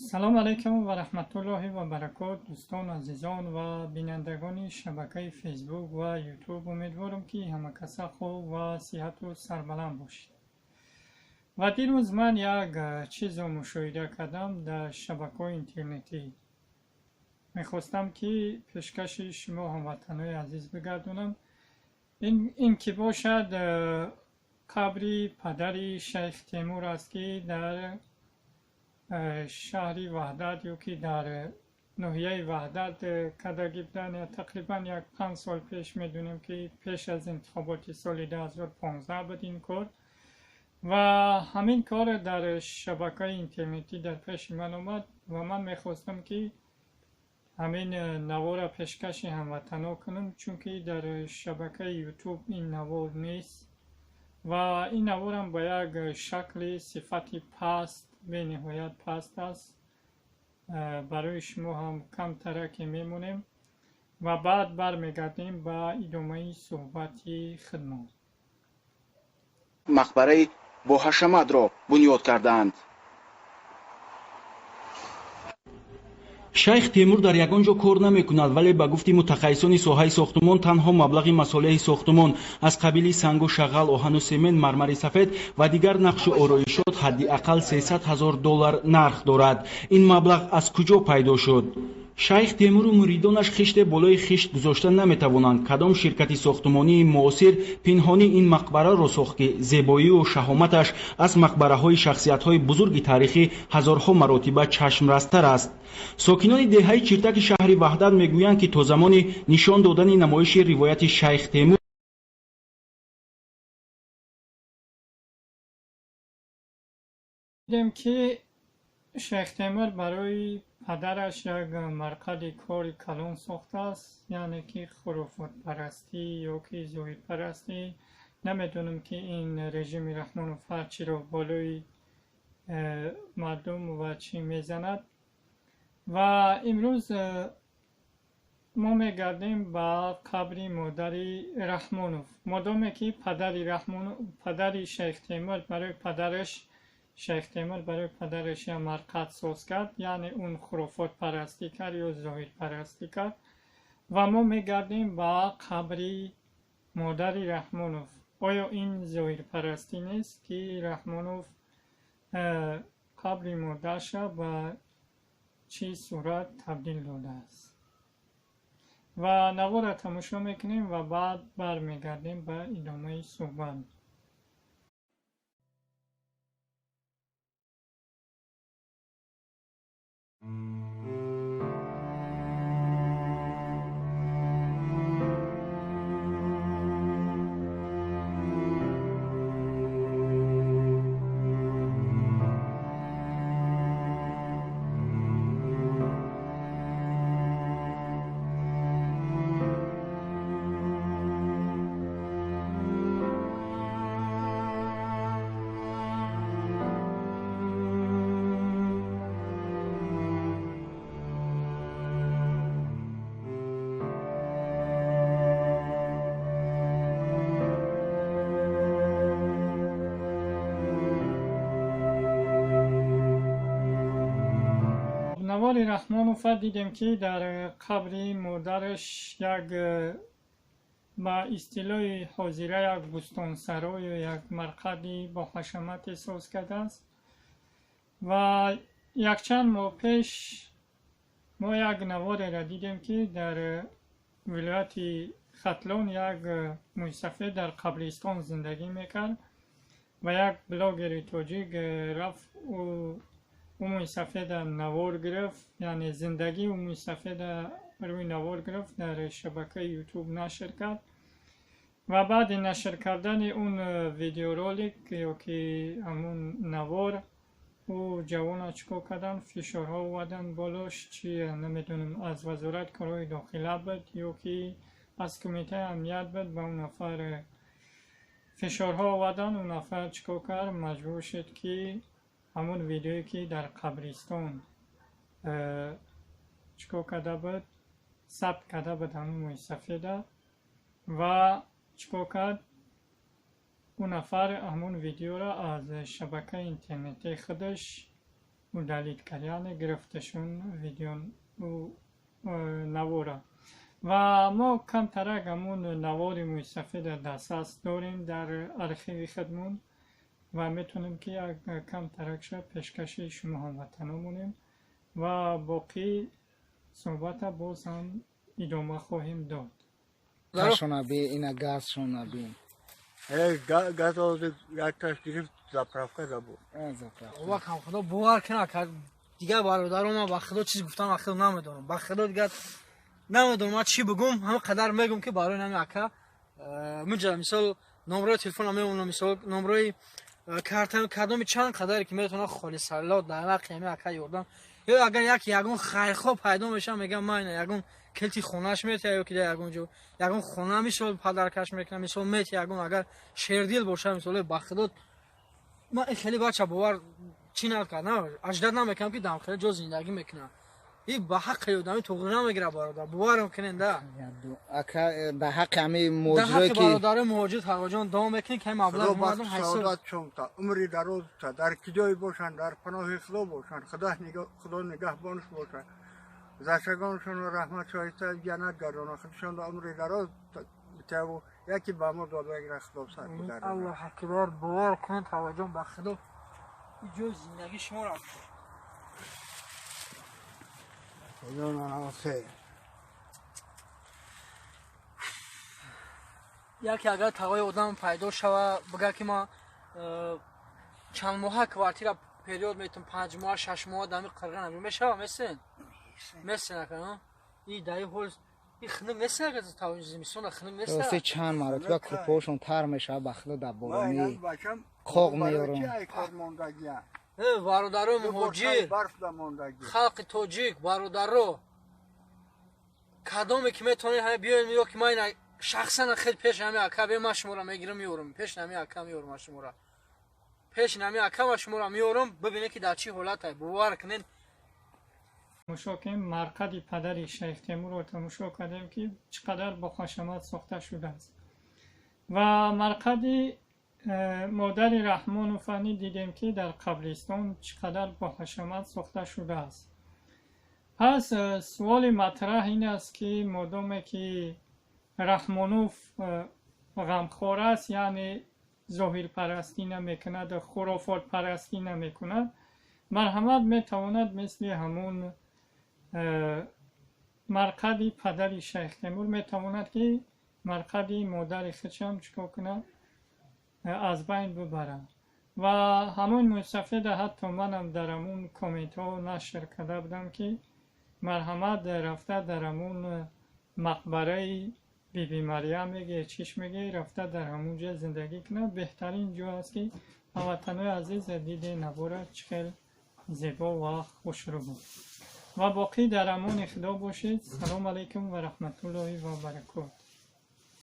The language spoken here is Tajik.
Салом алейкум ва раҳматуллоҳи ва баракот, дӯстон, азизон ва бинандагони шабакаи Фейсбук ва Ютуб. Умедворам, ки ҳамакаса хуб ва сиҳату сарбаланд бошед. Ва дирӯз ман як чизро мушоҳида кардам дар шабакаҳои интернетӣ. Мехостам, ки пешкаши шумо ҳамватанҳои азиз бигардонам. Ин ки бошад, қабри падари Шайх Темур аст, ки дар шаҳри Ваҳдат ё ки дар ноҳияи Ваҳдат кардагӣ буданд тақрибан як 5 сол пеш. Медонем, ки пеш аз интихоботи соли 2015 буд ин кор. Ва ҳамин кор дар шабакаи интернетӣ дар пеши ман омад ва ман мехостам, ки ҳамин наворро пешкаши ҳамватанҳо кунам, чунки дар шабакаи Ютуб ин навор нест ва ин наворам ба як шакли сифати паст, бениҳоят паст аст. Барои шумо ҳам камтараке мемонем ва баъд бармегардем ба идомаи суҳбати худмон. Мақбараи боҳашаматро бунёд кардаанд. Шайх Темур дар ягон ҷо кор намекунад, вале ба гуфти мутахассисони соҳаи сохтумон, танҳо маблағи масолеҳи сохтумон аз қабили сангу шағал, оҳану семент, мармари сафед ва дигар нақшу ороишот ҳадди ақал 300 ҳазор доллар нарх дорад. Ин маблағ аз куҷо пайдо шуд? Шайх Темуру муридонаш хиште болои хишт гузошта наметавонанд. Кадом ширкати сохтумонии муосир пинҳонӣ ин мақбараро сохт, ки зебоию шаҳоматаш аз мақбараҳои шахсиятҳои бузурги таърихӣ ҳазорҳо маротиба чашмрастар аст? Сокинони деҳаи Чиртаки шаҳри Ваҳдат мегӯянд, ки то замони нишон додани намоиши ривояти Шайх Темур Дидем, ки Шайх Темур барои падараш як марқади кори калон сохтааст, яъне ки хурофотпарастӣ ё ки зоҳирпарастӣ. Намедонам, ки ин режими Раҳмонов ҳарчиро болои мардум ва чӣ мезанад. Ва имрӯз мо мегардем ба қабри модари Раҳмонов. Модоме ки падари Шайх Темур барои падараш, Шайх Темур барои падараш як марқад соз кард, яъне он хурофотпарастӣ кард ё зоҳирпарастӣ кард. Ва мо мегардем ба қабри модари Раҳмонов. Оё ин зоҳирпарастӣ нест, ки Раҳмонов қабри модарша ба чӣ сурат табдил додааст? Ва наворро тамошо мекунем ва баъд бармегардем ба идомаи суҳбат. Навори Раҳмонова дидем, ки дар қабри модараш як, ба истилоҳи ҳозира, як бӯстонсарою як марқади боҳашамате соз кардааст. Ва якчанд моҳ пеш мо як навореро дидем, ки дар вилояти Хатлон як мӯйсафед дар қабристон зиндагӣ мекард ва як блогери тоҷик рафт, ӯ мӯйсафеда навор гирифт, яъне зиндагии ӯ мӯйсафеда рӯи навор гирифт, дар шабакаи Ютуб нашр кард. Ва баъди нашр кардани он видеоролик ё ки ҳамун навор, ӯ ҷавона чӣ кор карданд? Фишорҳо оварданд болош. Чи намедонам, аз Вазорати корҳои дохила буд ё ки аз Кумитаи амният буд, ба он нафар фишорҳо оварданд. Он нафар чӣ кор кард? Маҷбур шуд, ки ҳамон видеое, ки дар қабристон чӣ кор карда буд, сабт карда буд ҳамун мӯйсафеда, ва чӣ кор кард? Ӯ нафар ҳамон видеоро аз шабакаи интернетии худаш удалить кард, яъне гирифташон видео навора. Ва мо камтарак ҳамун навори мӯйсафеда дастрас дорем дар архиви худмон ва метавонем ки як камтаракша пешкаши шумо ҳамватанон монем ва боқӣ суҳбата боз ҳам идома хоҳем дод. Газшона би, ина газшона би. Газ якташ гирифт, заправка забуд. Заправка. Худо бовар кунад, дигар бародаро, ман ба худо чиз гуфтам, ба худо намедонам. Ба худо дигар намедонам ман чӣ бигум. Ҳама қадар мегум, ки барои нами ака муҷа мисол номрои телефона мемонам, мисол номрои карта, кадоми чанд қадаре ки метавонад холисалло дар ҳаққи ҳами ака ёрдам, ё агар як ягон хайрхоҳ пайдо мешавад, мегам ман ягон келти хонаш метия, ё ки дар ягон ҷо ягон хона мисол падаркаш мекунам, мисол метия, ягон агар шердил боша, мисол ба худо ман хеле бача бовар чӣ накард, аждад намекунам, ки дар хеле ҷо зиндагӣ мекунам. И ба ҳаққи одами туғри намегирад, бародар, боварам кунен да. Ака, ба ҳаққи ҳамаи дар муҳоҷирое ҳаққи ки бародарои муҳоҷир Тағоҷон дуо мекунем, ки ҳамин маблағ мардум ҳайсо Саодат шумта, умри дароз та, дар киҷое бошанд, дар паноҳи Худо бошанд, Худо нигаҳбонш бошад, гузаштагоншонро раҳмат шоиста ҷаннат гардонад, худшонро умри дароз битаву яке ба мо додагира Худо сар гузаронад. Аллоҳ акбар, бовар кунед, Тағоҷон, ба худо ҷои зиндагӣ шуморо Худо хейр. Яке агар тағои одам пайдо шава, бигӯяд, ки ман чанд моҳа квартира период метум, 5 моҳа, 6 моҳа дами қирған мешава, месен месен ака и даи ҳол и хиним месен, ака тавони зимистон хиним месен. Рости, чанд маротиба курпоҳошон тар мешавад, ба худо, дар боронӣ Бачам қоқ меёрам. Чи ай кор мондагия? Бародарои муҳоҷир, барф да мондагӣ. Халқи тоҷик, бародаро, кадоме ки метавонед, ҳами биёед, ё ки ман ина шахсан хел пеш ҳами ака бе, ман шуморо мегирам, меорам пеш ҳами ака, меорам ман шуморо пеш ҳами ака, ман шуморо меорам, бибинед, ки дар чӣ ҳолате, бовар кунед. Тамошо кунем, марқади падари Шайх Темурро тамошо кардем, ки чӣ қадар бо ҳашамат сохта шудааст, ва марқади модари Раҳмоновани дидем, ки дар қабристон чӣ қадар бо ҳашамат сохта шудааст. Пас суоли матраҳ ин аст, ки модоме ки Раҳмонов ғамхор аст, яъне зоҳирпарастӣ намекунад, хурофотпарастӣ намекунад, марҳамат, метавонад мисли ҳамун марқади падари Шайх Темур метавонад, ки марқади модари худшам чӣ кор кунад, аз байн бибарад. Ва ҳамон мӯйсафеда ҳатто манам дар ҳамун комментҳо нашр карда будам, ки марҳамат, рафта дар ҳамун мақбараи Биби Марьям меге, чиш меге, рафта дар ҳамун ҷо зиндагӣ кунад, беҳтарин ҷо аст. Ки ҳамватанои азиз, диде, навора чӣ хел зебо ва хушрӯ буд. Ва боқӣ дар амони Худо бошед. Салому алайкум ва раҳматуллоҳи ва баракот.